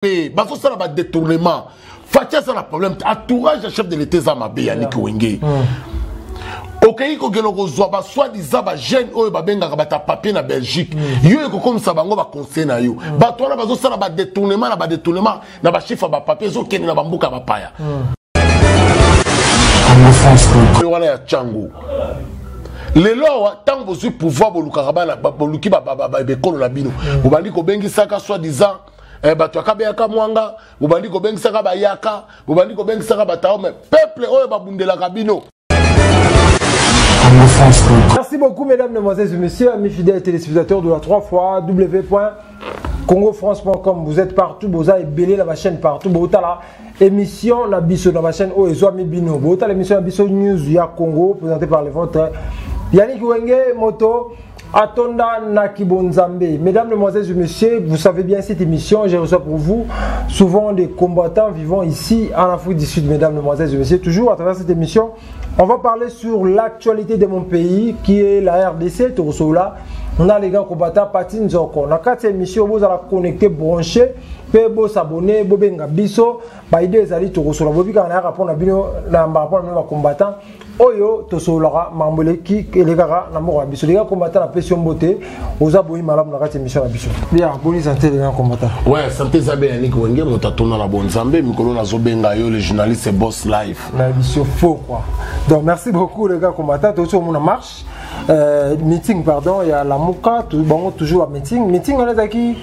Mabe, bazosala ba détournement. Fatshi aza na problème te, entourage ya chef de l'état eza mabe. Yannick Wenge, okei kokende kozwa ba soi-disant ba jeune oyo babengaka bato ya papier na Belgique, yo ekokomisa bango baconseil na yo. Bato wana bazosala ba détournement na ba détournement na bachiffre ya bapapier, ezokende na bamboka ya bapaya wana ya Tshangu. Lelo awa, ntango bozwi pouvoir, bolukaka bana, boluki bekolo na bino, bobandi kobengisaka soi-disant bato ya Kabeyaka Mwanga, bobandi kobengisaka bayaka, bobandi kobengisaka batao, mais peuple oyo babundelaka bino. Merci beaucoup, mesdames, mesdemoiselles et messieurs, amis fidèles téléspectateurs de la 3 fois w.congofrance.com. Vous êtes partout, vous avez belé la chaîne partout, vous la émission na biso na chaîne oyo ezwami bino. Vous l'émission na biso News ya Congo, présentée par les vôtres Yannick Wenge Moto Atonda Nakibonzambe. Mesdames, Mesdemoiselles et Messieurs, vous savez bien, cette émission, je reçois pour vous souvent des combattants vivant ici en Afrique du Sud, mesdames, mesdemoiselles et messieurs. Toujours à travers cette émission, on va parler sur l'actualité de mon pays qui est la RDC, Torosola. On a les grands combattants Patine Zoko. Dans quatre émissions, vous allez connecter, brancher, pe bo s'abonner, bo benga biso, ba idée ezali Torosola. Bobika na rapport na bino na rapport na bino ba combattant oyo tosololaka makambo eleki elekaka na mboka na biso. Les gars combattant, napesi yo mbote, oza boyi malamu na kati ya émission na biso. Bien, boni santé, les gars combattant? Ouais, santé eza bien. Yannick Wenge moto atonda na bonzambe. Mikolo nazobenga yo le journaliste Boss Life. Na biso faux quoi. Donc merci beaucoup, les gars combattant. Tosi omona marche, meeting pardon, ya Lamuka. Bango toujours ba meeting. Meeting wana ezalaki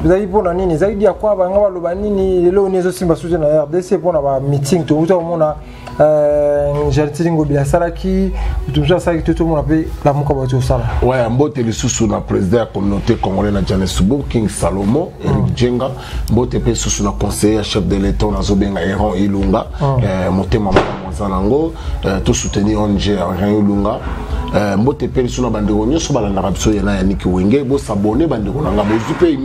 mpona nini? Ezalaki dia kwa banga baloba nini? Lelo oni ezosimba suze na RDC mpona ba meeting? Touta komona Gentiny Ngobila asalaki, moto mosusu asalaki te. Tomona mpe Lamuka bato osala. Ouais, mbote lisusu na président ya communauté congolais na Johannesburg, King Salomo Eric Jenga. Mbote mpe lisusu na conseiller ya chef de l'état oyo nazobenga Eron Ilunga. Motema malamu aza nango, tosoutenir ONG Eron Ilunga. Mbote mpe lisusu na bandeko nyonso balandaka biso ye na Yannick Wenge. Bosabone, bandeko na nga, bozwi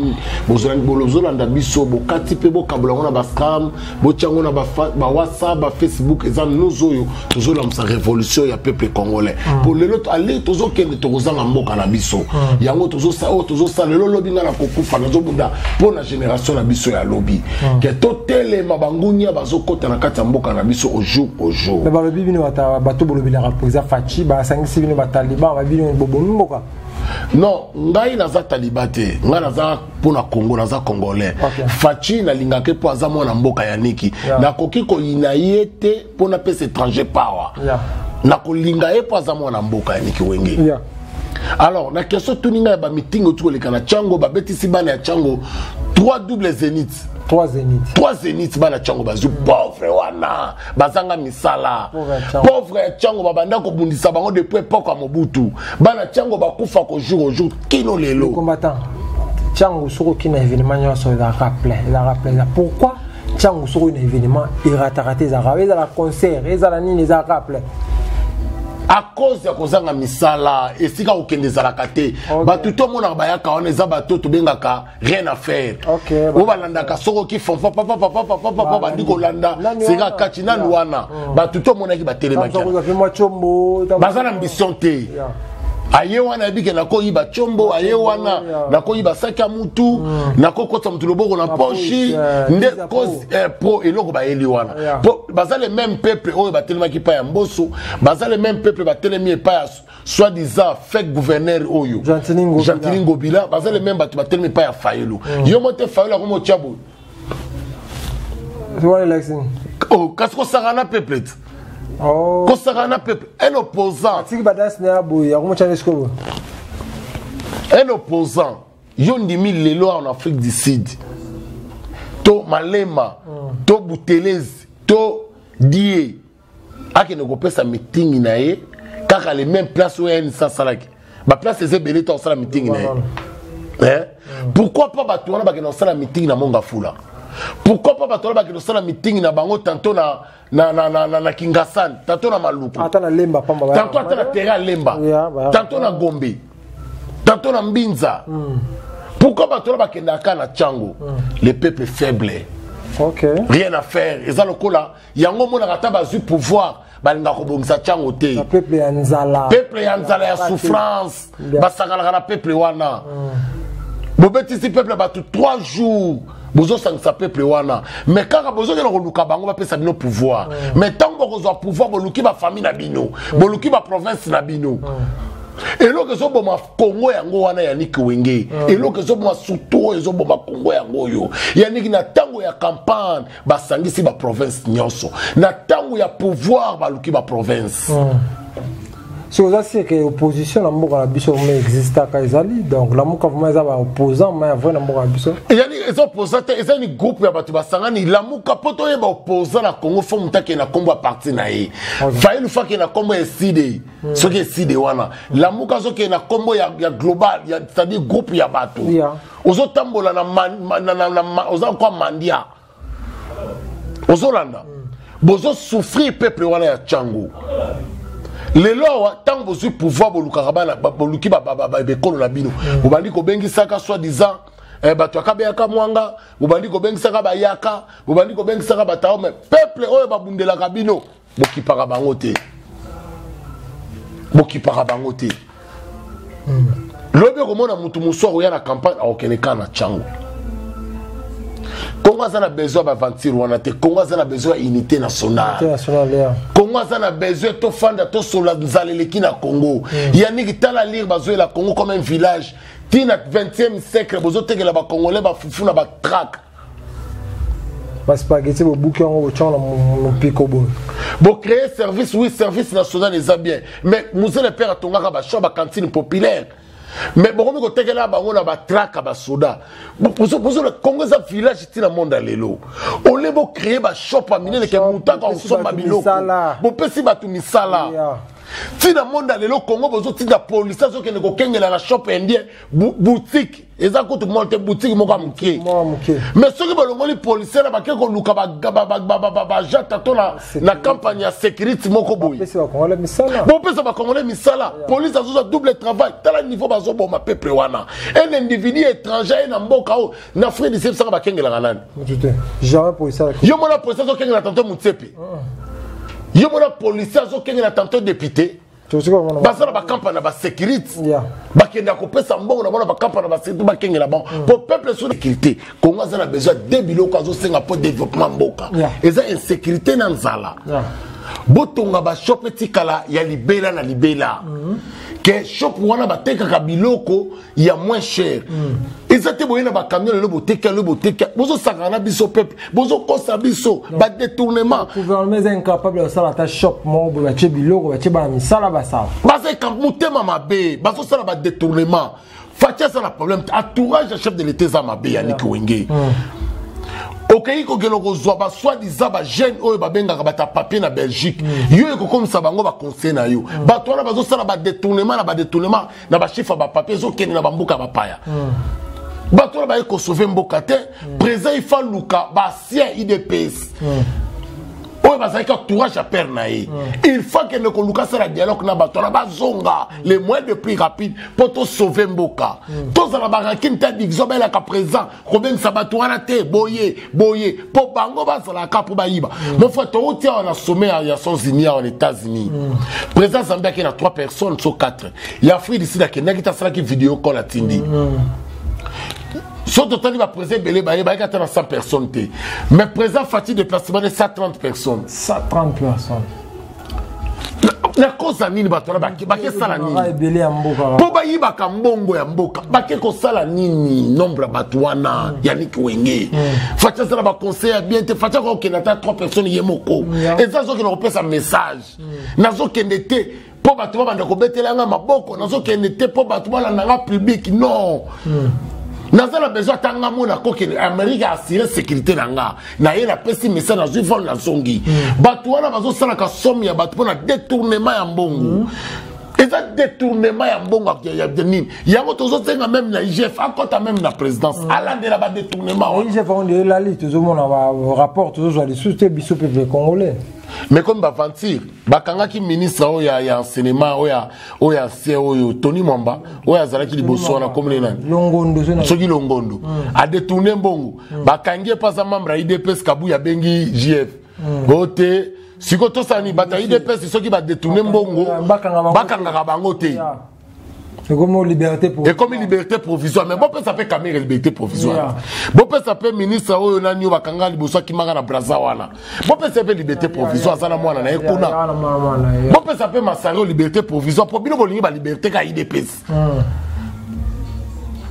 mpe bozolanda biso, bokati mpe bokabola yango na bascam, botia yango na bawhatsapp, bafacebook. Eza nous oyo tozolamusa révolution ya peuple congolais. Po lelo ale tozokende, tokozanga mboka na biso. Yango oyo tozosala lelo, lobi nga na kokufa. Nazobunda mpo na génération na biso ya lobi, ke totelema. Bangunia bazokɔta na kati ya mboka na biso au jour au jour. Mais balobi bino bato bolobelaka président Fatshi, basangisi bino bataliban, babino bobomi mboka. Non, ngai naza taliban te. Ngai naza mpona Congo, naza congolais. Fatshi nalingaka mpo aza mwana mboka ya Niki. Nakoki koyina ye te mpo napesa étranger power. Nakolinga ye mpo aza mwana mboka ya Niki Wenge. Alors, na question tuni ngai ya bameeting oti koleka na Tshangu, babetisi bana ya Tshangu 3 double zénith. 3 zénith. 3 zénith. Bana Tshangu bazwi, pauvre wana bazanga misala, pauvre ya Tshangu babanda kobundisa bango depuis époque ya Mobutu. Bana Tshangu bakufa ko jour au jour kino lelo. Combattant, Tshangu soki okei na événement nyonso, ezalaka plein, ezalaka plein. Pourquoi Tshangu soki na événement erataka te? Ezalaka, ezala concert, ezala nini, ezalaka plein. À cause ya kozanga misala, esika kokende ezalaka te. Bato tomonaka bayaka wana eza bato tobengaka rien à faire, oyo balandaka soki oki fanfa papapapapapa, bandi kolanda seka kati nanu wana. Bato tomonaki batelemaki baza na ambition te. Aye wana ayebi ke nakoyiba tshombo, aye wana nakoyiba saki ya mutu, nakokota mutu loboko na poche. Nde cause pro eloko bayeli wana, po baza le même peuple oyo batelemaki epai ya Mboso, baza le même peuple batelemi epai ya soi-disant fake gouverneur oyo Gentiny Ngobila, baza le même bato batelemi epai ya Fayulu. Yo mo te, Fayulu akomi otya boye. Kasi kosaka na peuple te, kosaka na peuple, un opposant. Atiki badanse na ya boye, akomotya esiko. Un opposant, yo ndimi lelo awa na Afrique du Sud, to Malema, to Butelezi, to Die akende kopesa meeting na ye kaka le même place oyo ANC asalaki. Baplace eza ebele to akosala meeting na ye. Pourquoi pas bato wana bakende kosala meeting na Mont Ngafula? Pourquoi pas bato wana bakende kosala meeting na bango tantôt na Kingasani, tantôt na Maluku? Ata na Lemba pamba. Tantôt ata na terrain ya Lemba, tantôt na Gombe, tantôt na Mbinza. Pourquoi bato wana bakendaka na Tshangu? Le peuple faible, rien à faire. Eza lokola yango omonaka ata bazwi pouvoir, balingaka kobongisa Tshangu te. Peuple ya nzala. Peuple ya nzala, ya souffrance, basakanaka na peuple wana. Bobetisi peuple bato 3 jours. Bozosangisa peuple wana, mais kaka bozokenda koluka bango bapesa bino pouvoir. Mais ntango bokozwa pouvoir, boluki bafamille na bino, boluki baprovince na bino. Eloko ezoboma Kongo yango wana, Yannick Wenge. Eloko ezoboma, surtout oyo ezoboma Kongo yango oyo, Yannick. Na ntango ya campagne, basangisi baprovince nyonso. Na ntango ya pouvoir, baluki baprovince. Soki oza sûr que opposition na mboka na biso vraiment existaka, ezali donc Lamuka vraiment eza baopposant ma ya vrai na mboka na biso? Ezali, eza opposant te, eza ni groupe ya bato basangani Lamuka. Mpo toyeba opposant na Congo, faut moto akende na nkombo ya parti na ye. Fayulu faut akende na nkombo ya Ecidé. Soki Ecidé wana, Lamuka azokende na nkombo ya global, c'est-à-dire groupe ya bato. Ozotambola na, na, na, na, oza kwa mandia, ozolanda. Bozosouffrir peuple wana ya Tshangu. Lelo awa, ntango bozwi pouvoir, bolukaka bana, boluki bekolo na bino. Bobandi kobengisaka soi-disant bato ya Kabeyaka Mwanga, bobandi kobengisaka bayaka, bobandi kobengisaka batao. Mais peuple oyo babundelaka bino, bokipaka bango te, bokipaka bango te. Lobi okomona mutu mosu akoya na campagne, akokende kaka na Tshangu. Kongo aza na besoin ya baaventure wana te. Kongo aza na besoin ya unité nationale. Kongo aza na besoin tofanda, tosola. Nzala eleki na Congo. Yannick, tala lire, bazoyela Congo comme un village. Ntina 20e siècle, bozotekela bacongolais bafufu na batruck. Baspaghetti, bobuki yango, botyango na mopiko boye. Bocréer service, oui, service national eza bien, mais Mzee le père atongaka bashop, bacantine populaire, mais bokomi kotekela bango na batruck ya basoda. Congo eza village ntina monde ya lelo. Ole bocréer bashop ya minene ke moto aka kosomba biloko, bopesi bato misala. Ntina monde ya lelo, Congo, bozotinda polisi azokende kokengela na shop indien, boutique eza kutu moko te, boutique moko ya moke. Mais soki balongoli policier na bake koluka baagent tato na campagne ya sécurité moko boye, bopesa bacongolais misala. Police azozwa double travail. Tala niveau bazoboma peuple wana. Un individu étranger aye na mboka oyo, na Afrique du Sud, saka bakengelaka nani? Yo mona policier azokengela tantôt Motsepe, yo mona policier azokengela tantôt député. Baza na bakampagne na basécurité, bakendaka kopesa mbongo na bango na bakampagne na basécurité, bakengela bango po peuple so sécurité. Kongo aza na besoin de biloko azosenga mpo développement mboka eza insécurité na nzala. Botonga bashop etikala ya libela na libela, ke shop wana batekaka biloko ya moins cher. Eza te boye na bacamion lelo boteka, lelo boteka, bozosakana na biso peuple, bozokosa biso badétournement. Gouvernement eza incapable ya kosala ata shop moko boye, batie biloko, batie bana misala, basala. Baza motema mabe, bazosala badétournement. Fatshi aza na problème te, entourage ya chef de l'État eza mabe. Yannick Wenge, okei kokende kozwa basoi-disant bajeune oyo babengaka bato ya papier na Belgique. Yo ekokomisa bango baconseil na yo. Bato wana bazosala badétournement na badétournement na bachiffre ya bapapier, ezokende na bamboka ya bapaya. Bato wana baye kosauver mboka te. Président ifa luka baancien UDPS oyo bazalaki entourage ya père na ye. Il faut akende koluka, asala dialogue na bato wana, bazonga le moyen de plus rapide mpo tosauve mboka. Tozala barankine te, division. Bayelaka président kobengisa bato wana te boye boye mpo bango bazalaka mpo bayiba. Mon frère, touti awa na sommet ya Nations Unies awa na États-Unis. Président Zambie ake na 3 personnes so 4. Ya Afrique du Sud akendaki te, asalaki video call, atindi. So totali baprésident ebele baye, bayaki ata na 100 personnes te. Mais président Fatshi, déplacement de 130 personnes. 130 personnes. Na koza nini? Bato wana bakesala nini? Ebele ya mboka. Mpo bayibaka mbongo ya mboka. Bake kosala nini nombre ya bato wana? Yannick Wenge, Fatshi azala baconseil ya bien te. Fatshi akokende ata 3 personnes ye moko. Eza azokende kopesa message: nazokende te mpo bato babanda kobetela nga maboko, nazokende te mpo bato balanda nga public. Non, naza na besoin ata nga mo nakokende Amérique, assurer sécurité na nga. Na ye napesi message, nazwi vol, nazongi. Bato wana bazosalaka somme ya bato mpo na détournement ya mbongo. Eza détournement ya mbongo ya nini yango? Tozosenga même na IGF akɔta même na présidence, alandela badétournement wana. IGF onde elali, tozomona rapport, tozozwa lisusu te, biso peuple congolais. Mais comme baventure, bakangaki ministre oyo ya enseignement, oyo ancien, oyo Tony Mwamba, oyo azalaki liboso wana, komine nani? Longondo. Soki Longondo adétourne mbongo, bakangi ye mpo aza membre ya UDPS. Kabuya abengi JF o te. Sikoyo tosala nini? Bato ya UDPS, soki badétourne mbongo, bakangaka bango te. Ekomi liberté pour ekomi liberté provisoire, mais bopesa mpe Kamerhe liberté provisoire, bopesa mpe ministre oyo nani oyo bakanga liboso akimaka na Braza wana, bopesa mpe liberté provisoire, aza na mwana na ye kuna, bopesa mpe Masario liberté provisoire, mpo bino bolingi baliberté ka UDPS.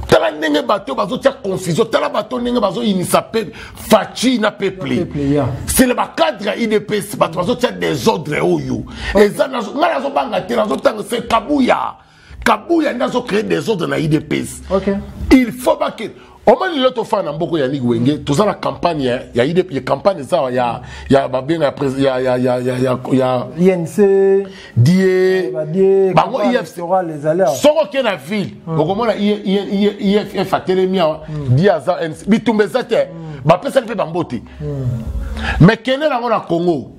Tala ndenge bato bazotia confusion, tala bato ndenge bazoyinisa mpe Fatshi na peuple. C'est le bacadre ya UDPS, bato bazotia désordre oyo eza. Ngai nazobanga te, nazotanga se Kabuya. Kabuya nde azocréer désordre na UDPS. Il faut bake omoni lelo tofanda na mboka ya Ligue Wenge, toza na campagne ya IDP, campagne eza ya babenga ya INC. Die bango IFC. Soki oke na ville, okomona IFF atelemi awa, die aza NC, bitumba eza te, bapesani mpe bambote. Mais kende nango na Congo,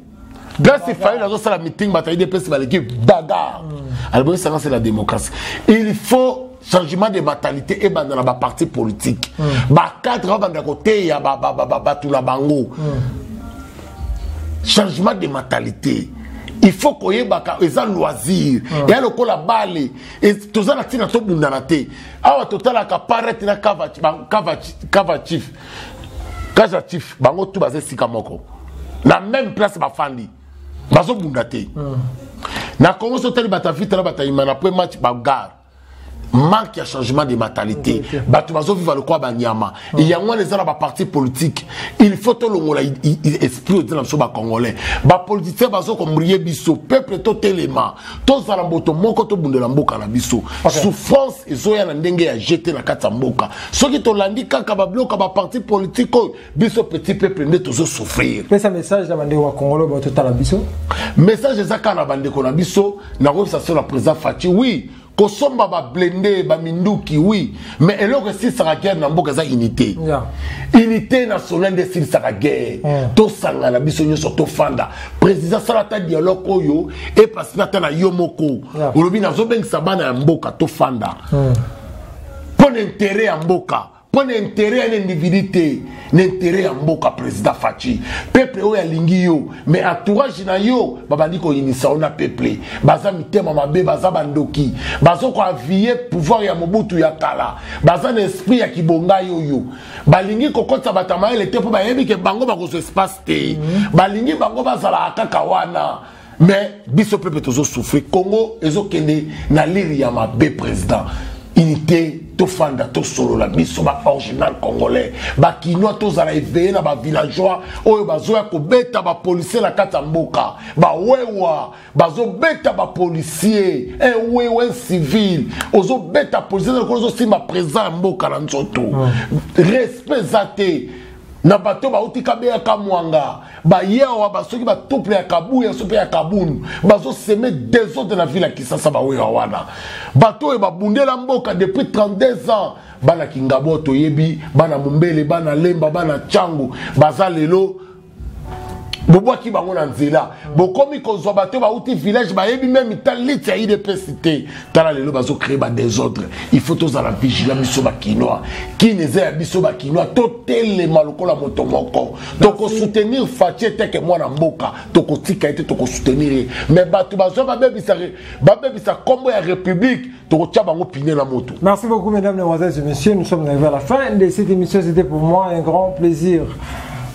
place Fayulu azosala meeting, bato ya UDPS baleki bagarre. Aleboyesanga, c'est la démocratie. Il faut changement de mentalité ebanda na baparti politique, bacadre babanda koteya bato na bango changement de mentalité. Il faut koyebaka eza loisir, eya lokola bale, toza na ntina tobundana te. Awa totalaka Paret na Kava Chief, Kaja Chief, bango tu baza esika moko na même place, bafandi, bazobunda te. Na Congo so otali bato ya vita na bato ya imana, po match bagarre, manque ya changement de mentalité. Bato bazovivre lokola banyama. Yango wana eza na baparti politique. Il faut tolongola esprit oyo eza na biso bacongolais. Bapoliticien bazokombrie biso. Peuple, totelema, tozala moto moko, tobundela mboka na biso. Souffrance ezoya na ndenge ya jete na kati ya mboka. Soki tolandi kaka babiloko ya baparti politique oyo, biso petit peuple nde tozosouffrir. Pesa message na bandeko ya Congolo batotala biso. Message eza kaka na bandeko na biso, nakoyebisa so na président Fatshi: oui, kosomba bablindés, baminduki, oui, mais eloko esilisaka guerre na mboka eza unité. Unité nationale nde esilisaka guerre. Tosangana biso nyonso, tofanda. Président, sala ata dialogue oyo epasi ata na yo moko. Olobi nazobengisa bana ya mboka, tofanda mpo na intérêt ya mboka, mpo na intérêt ya individu te, na intérêt ya mboka. Président Fatshi, peuple oyo alingi yo, mais entourage na yo babandi koyinisa yo na peuple. Baza mitema mabe, baza bandoki, bazokoavie pouvoir ya Mobutu ya kala, baza na esprit ya kibongai oyo balingi kokotisa bato ya mayele te, mpo bayebi ke bango bakozwa espace te. Balingi bango bazalaka kaka wana, mais biso peuple tozosouffrir. Congo ezokende na liri ya mabe. Président, unité, tofanda, tosolola biso baoriginal congolais, bakinois, tozala éveillé na bavillageois oyo bazoya kobeta bapolicier na kati ya mboka. Bawewa bazobeta bapolicier, un wewa, un civil ozobeta policier lokola ozosimba président ya mboka na nzoto. Respect eza te na bato bauti kabeyaka mwanga, baye awa basoki batouple ya Kabuya so mpe ya Kabunu, bazosemer désordre na ville ya Kisasa. Bawewa wana, bato oyo babundela mboka depuis 32 ans, bana Kingabo toyebi, bana Mombele, bana Lemba, bana Tchango, baza lelo bobwaki bango na nzela. Bokomi kozwa bato bauti village, bayebi même ta liti ya UDPS te. Tala lelo bazocréer badésordre. Il faut tozala vigilant, biso bakinois. Kini eza ya biso bakinois, totelema lokola moto moko, tokosoutenir Fatshi eteke mwana mboka, tokotika ye te, tokosoutenir ye. Mais bato bazwa babebisa nkombo ya république, tokotia bango pine na moto. Merci beaucoup, mesdames, mesdemoiselles et messieurs. Nous sommes arrivés à la fin de cette émission. C'était pour moi un grand plaisir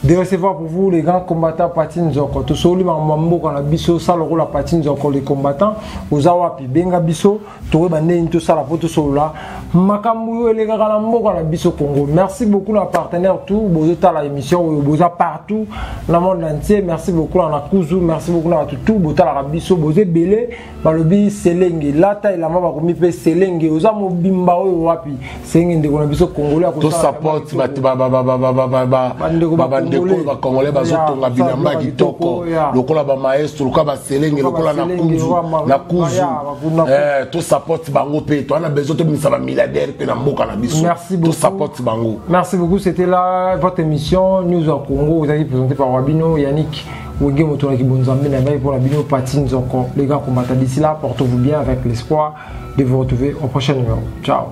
de recevoir pour vous les grands combattants Patine Nzoko. Tosoli mambo na biso sala lokola Patine Nzoko les combattants. Oza wapi? Benga biso, toyeba ndenge tosala po tosolola makambo oyo elekaka na mboka na biso Congo. Merci beaucoup na partenaire tout bozotala émission oyo, boza partout na monde entier. Merci beaucoup na Kuzu, merci beaucoup na bato tout botalaka biso, boza ebele. Balobi selenge lata elamba, bakomi mpe selenge, oza mobimba oyo wapi selenge, ndeko na biso congolais. Tosupport bato, Bandeko bandeko bacongolais bazotonga bilamba ya kitoko lokola bamaestro, lokola baselenge, lokola na Kuzu, na Kuzu. Tosupport bango mpe, toza na besoin tobimisa bamilliardaire mpe na mboka na biso. Merci beaucoup. Tosupport bango. Merci beaucoup. C'était là votre émission News au Congo. Vous avez présenté par Wabino Yannick Wenge Moto Bonzambe Nabai pour la Bino Patine Zoko. Les gars combattants, d'ici là, portez-vous bien avec l'espoir de vous retrouver au prochain numéro. Ciao.